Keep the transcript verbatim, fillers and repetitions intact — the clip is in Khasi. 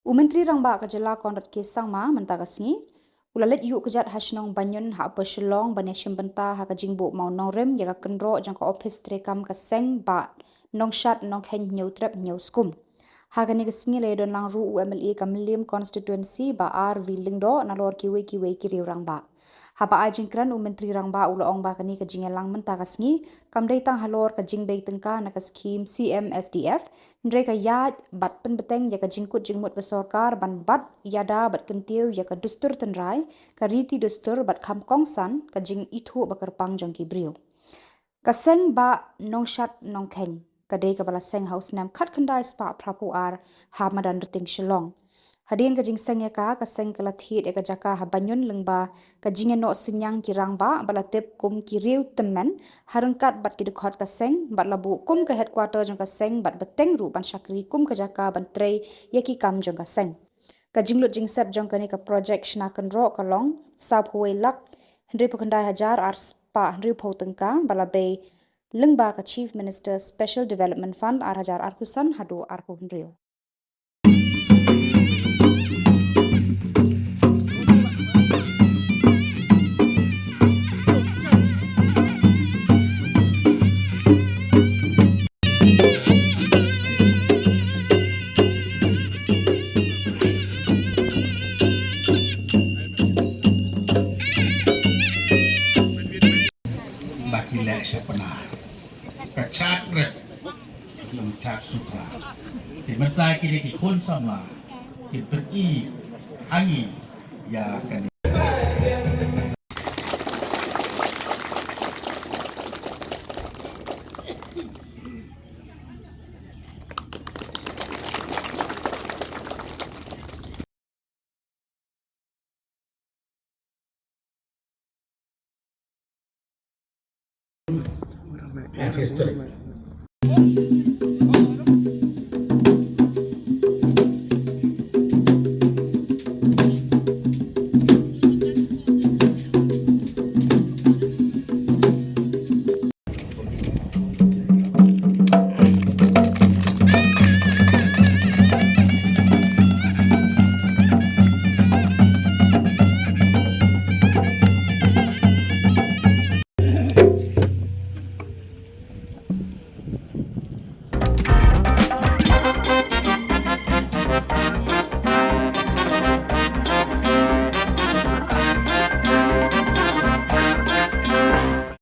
U Myntri Rangbah ka jylla Conrad K Sangma mynta ka sngi u la leit ïuh kjat ha shnong Banyun ha Upper Shillong ban ïashim bynta ha ka jingbuh mawnongrim ïa ka kynroh jong ka ophis treikam ka seng Bah Nongshad Nongkheiñ Hynñiewtrep Hynñiewskum. Ha kane ka sngi la ïadon lang ruh u M L A ka Mylliem Constituency Bah R V Lyngdoh nalor kiwei kiwei ki riew rangbah. Haba ai jingkren u Myntri Rangbah u la ong ba kane ka jingïalang mynta ka sngi kam dei tang halor ka jingbei tyngka na ka skhim C M S D F, hynrei ka ïaid bad pynbteng ïa ka jingkut jingmut ka sorkar ban bat ïada bad kyntiew ïa ka dustur tynrai, ka riti dustur bad kham kongsan ka jingithuh ba kyrpang jong ki briew. Ka seng Bah Nongshad Nongkheiñ ka dei kaba la seng ha u snem khatkhyndai spah phraphew ar ha madan Rting Shillong. Hadien ka jingseng ïa ka, ka seng ka la thied ïa ka jaka ha Banyun lyngba ka jingïanoh synñiang ki rangbah ba la tip kum ki riew tymmen ha ryngkat bad ki dkhot ka seng, bad la buh kum ka headquarter jong ka seng bad bteng ruh ban shakri kum ka jaka ban trei ïa ki kam jong ka seng. Ka jinglut jingset jong kane ka projek shna kynroh ka long sawphew wei lak hynriewphew khyndai hajar ar spah hynriewphew tyngka ba la bei lyngba ka Chief Minister's Special Development Fund ar hajar arphew san haduh arphew hynriew. Ba ki leh shapna ka chat rep, ym chat sukra. Te mynta kine ki khun samla kin pyni hangi ïa kane. And history.